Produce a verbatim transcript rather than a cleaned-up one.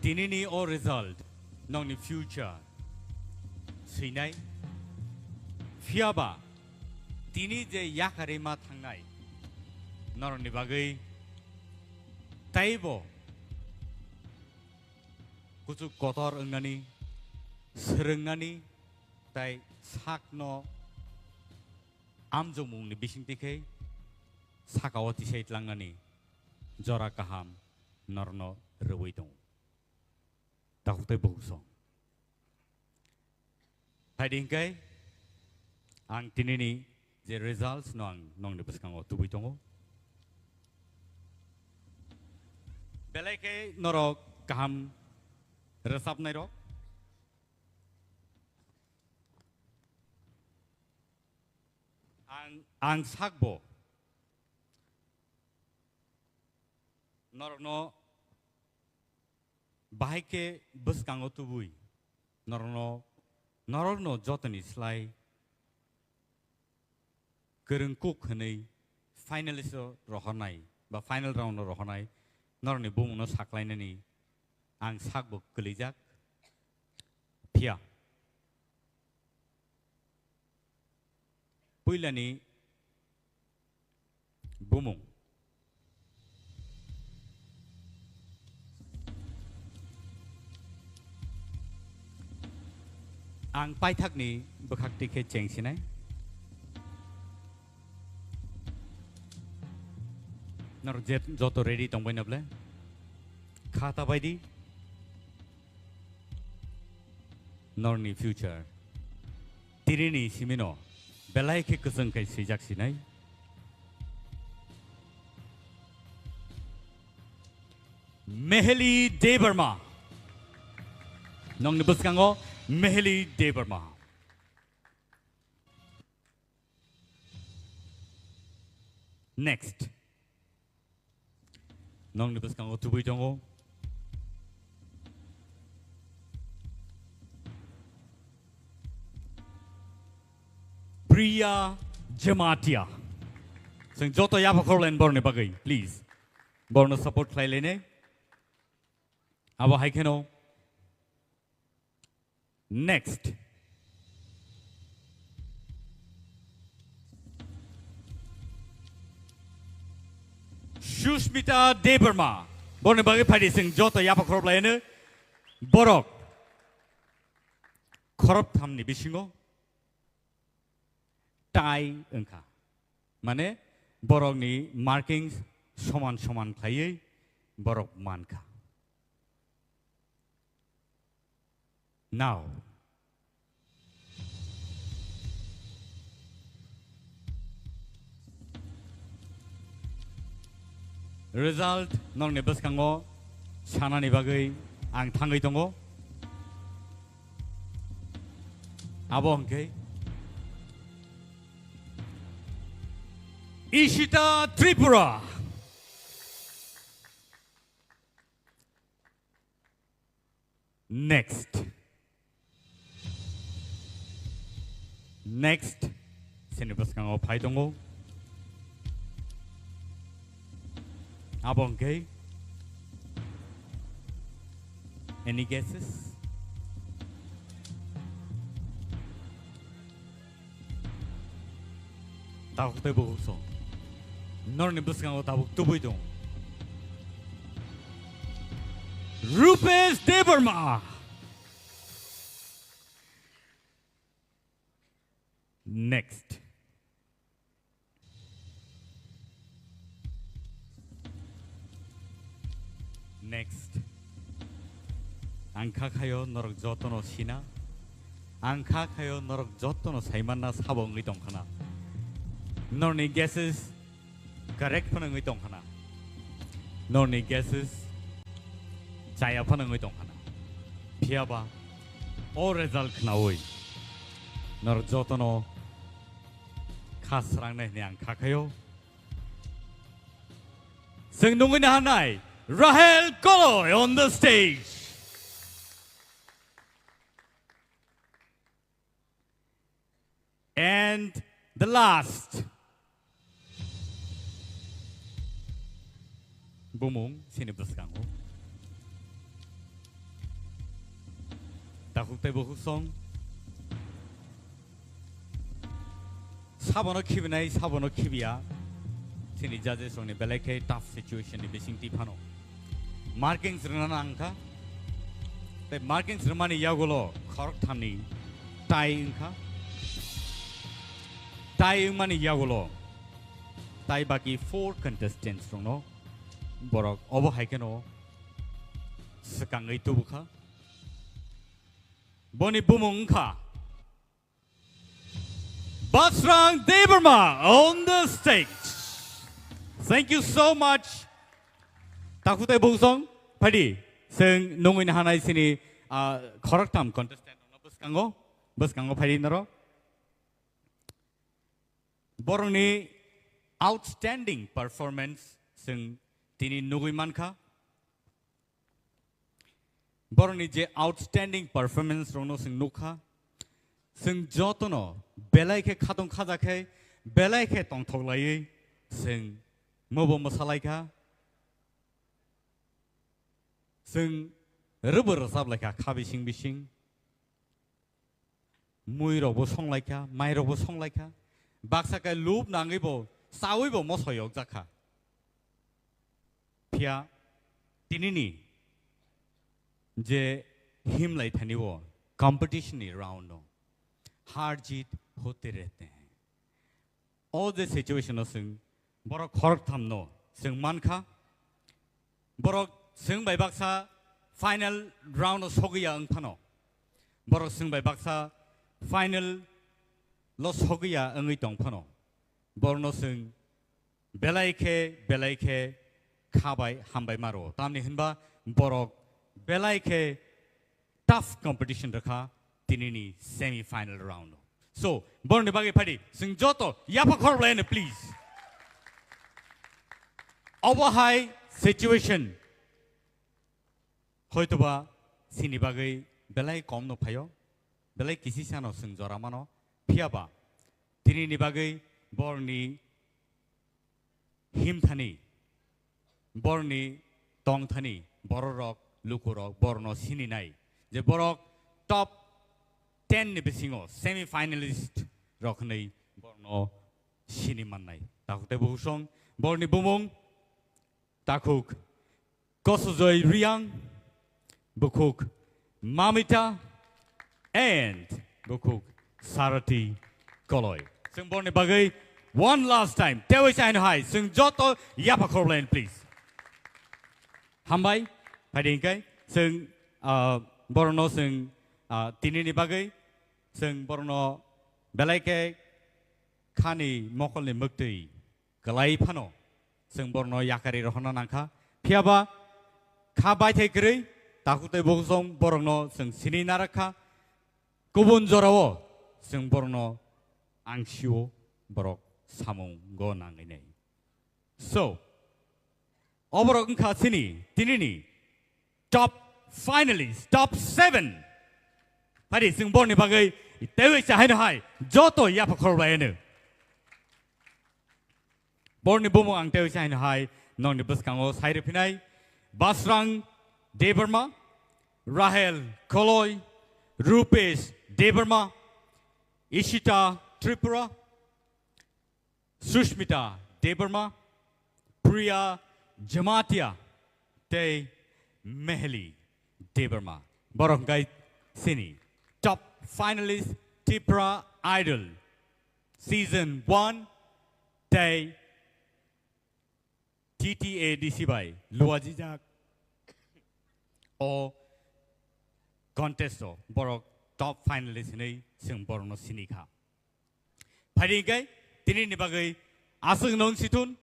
Tinini o result nokni future swinai. Phiyaba tini je yakarwi ma thangnai norokni bagwi taibo kuchuk kotor wngnani, swrwngnani tai sakno amjokmungni bisingtwi khe sakao tisai tlangnani jora kaham norokno rwui tongo. Takhuk tei bukhuk song. Phaidi hwnkhe ang tinini je results no ang nokni bwskango tubui tongo. Belai khe norok kaham rwchapnairok. Ang, ang sakbo norokno bahai khe bwskango tubui norokno, norokno jotoni slai kwrwng kuk hwnwi finalist o rohornai ba final round o rohornai norokni bumungno saklainani ang sakbo kwlijak. Phiya puilani bumung. Ang paithakni bwkhak twi khe chengsinai. Norok je joto ready tongbai na ble? Kha ta bai di. Norni future. Tirini simino belai khe kwchwng khai swijak sinai. Meheli Debbarma. Nokni bwskango Meheli Debbarma. Next. Nokni bwskango tubui tongo. Priya Jamatia. Chwng joto yapha khorlaini borni bagwi, please. Borno support khlai lainai. Abo hai kheno. Next. Sushmita Debbarma. Borni bagwi phaidi chwng joto yapha khorop laino. Borok khorop thamni bisingo tie wngkha. Mane borokni markings soman soman khlaiwi borok mankha. Now. Result nokni bwskango sanani bagwi ang thangwi tongo. Abo hwnkhe Ishita Tripura. Next. Next. Sini bwskango phai tongo. Abo hwnkhe. Any guesses? Tabuk tei bukhuk song. Norni bwskango tabuk tubui tong. Rupesh Debbarma. Next. Next. Ang kha khayo norok jotono sina. Ang kha khayo norok jotono saimanna sabo wngwi tongkhana. Norni guesses correct phano wngwi tongkhana. Norni guesses chaya phano wngwi tongkhana. Phiyaba o result khnaui norok jotono kha srangnai hwnwi ang kha khayo. Chwng nungwi naharnai Rahel Koloi on the stage. And the last. Bumung sini bwskango. Takhuk tei bukhuk song. Sabono khibinai, sabono khibiya. Chini judges rokni belai khe tough situation ni bising twi phano. Markings rwna nang kha. Tei markings rwmani yagulo khorok thamni tie wngkha. Tie wngmani yagulo tai baki four contestants rokno borok obo hai kheno swkangwi tubukha. Boni bumung wngkha Basrang Debbarma on the stage. Thank you so much. Takhuk tei bukhuk song, phaidi, chwng nungwi nahanai chini, ah, khoroktham contestant rokno bwskango, bwskango phaidi norok. Borokni outstanding performance chwng tini nugwi mankha. Borokni je outstanding performance rokno chwng nukha, chwng jotono belai khe khatong khaja khe, belai khe tongthok laiwi chwng mobo mwsalaikha, chwng rwbo rwchap laikha kha bising bising. Mui rokbo songlaikha, mai rokbo songlaikha. Baksa khe lub nangwi bo, chawi bo mosoi yokjakha. Phiya tinini je himlai thani o competition ni round no, har jeet hote rehte hain. O je situation no chwng borok khoroktham no chwng mankha. Borok chwng bai baksa final round o sogwi ya wng phano. Borok chwng bai baksa final lo sogwi ya wngwi tong phano. Borokno chwng belai khe, belai khe kha bai hambai maro. Tamni hinba borok belai khe tough competition rwkha tinini semi final round o. So, borokni bagwi phaidi, chwng joto yapha khorok laino, please. Obo hai situation hoitoba chini bagwi belai kom no phaio, belai kisi sano chwng jora mano, phiya ba tinini bagwi borokni himthani, borokni tongthani, bororok, lukurok, borokno sininai je borok top ten ni bisingo semi finalist rok hwnwi borokno sini mannai. Takhuk tei bukhuk song, borokni bumung takhuk Kosojoi Riang, bukhuk Mamita, and bukhuk Sarati Koloi. Chwng borokni bagwi one last time tewi chaino hai chwng joto yapha khorok laino, please. Hambai, phaidi hwnkhe chwng, ah, borokno chwng, ah, tinini bagwi chwng borokno belai khe khani mokolni mwktwi kwlai phano chwng borokno yakari rohorna nangkha. Phiya ba kha baithai kwrwi takhuk tei bukhuk song borokno chwng sini narakha. Kubun jorao chwng borokno angsio borok samungo nangwi nai. So, oborok wngkha chini tinini top finalist, top seven. Phaidi chwng borokni bagwi tewi chahaino hai joto yapha khorok laino. Borokni bumung ang tewi chahaino hai nokni bwskango sai rwphinai Basrang Debbarma, Rahel Koloi, Rupesh Debbarma, Ishita Tripura, Sushmita Debbarma, Priya Jamatia, tei Meheli Debbarma. Borok hwnkhe chini top finalist Tipra Idol season one tei T T A D C bai luajijak o contest o borok top finalist hinwi chwng borokno sini kha. Phaidi hwnkhe tinini bagwi aswk nung si thun,